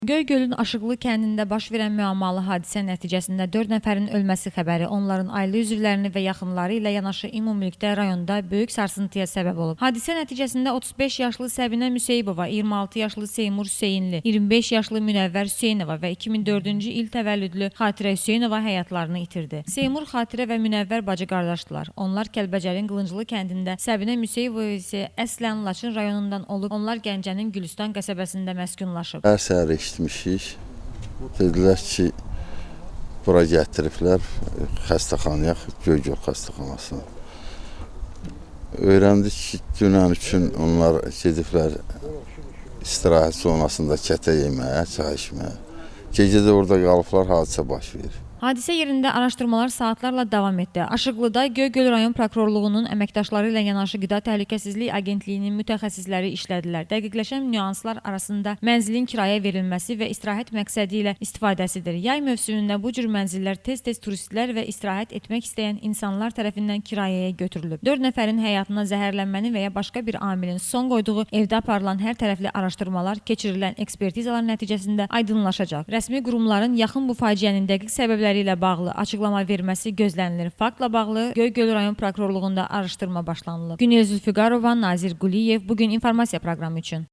Göygölün Aşıqlı kəndində baş verən müəmmalı hadisə nəticəsində 4 nəfərin ölməsi xəbəri onların ailə üzvlərini və yaxınları ilə yanaşı ümumilikdə rayonda böyük sarsıntıya səbəb olub. Hadisə nəticəsində 35 yaşlı Səbinə Müseyibova, 26 yaşlı Seymur Hüseynli, 25 yaşlı Münəvvər Hüseynova və 2004-cü il təvəllüdlü Xatirə Hüseynova həyatlarını itirdi. Seymur, Xatirə və Münəvvər bacı qardaşdılar. Onlar Kəlbəcərin Qılınclı kəndində, Səbinə Müseyibova isə əslən Laçın rayonundan olub. Onlar Gəncənin Gülüstan qəsəbəsində məskunlaşıb. Hər səhər eşitmişik. Dedilər ki, bura gətiriblər xəstəxanaya, Göygöl xəstəxanasına. Öyrəndik ki, dünən üçün onlar gediblər istirahət zonasında kətə yeməyə, çay içməyə. Gecə də orada qalıblar, hadisə baş verib. Hadisə yerində araşdırmalar saatlarla davam etdi. Aşıqlıda Göygöl rayon prokurorluğunun əməkdaşları ilə yanaşı Qida Təhlükəsizlik Agentliyinin mütəxəssisləri işlədilər. Dəqiqləşən nüanslar arasında mənzilin kirayə verilməsi və istirahət məqsədi ilə istifadəsidir. Yay mövsümündə bu cür mənzillər tez-tez turistlər və istirahət etmək istəyən insanlar tərəfindən kirayəyə götürülüb. 4 nəfərin həyatına zəhərlənmənin və ya başqa bir amilin son qoyduğu evdə aparılan hər tərəfli araşdırmalar, keçirilən ekspertizalar nəticəsində aydınlaşacaq. Rəsmi qurumların yaxın bu faciənin dəqiq səbəbləri ilə bağlı açıqlama verməsi gözlənilir. Faktla bağlı Göygöl rayon prokurorluğunda araşdırma başlanılıb. Günel Zülfüqarova, Nazir Quliyev, bu gün informasiya proqramı üçün.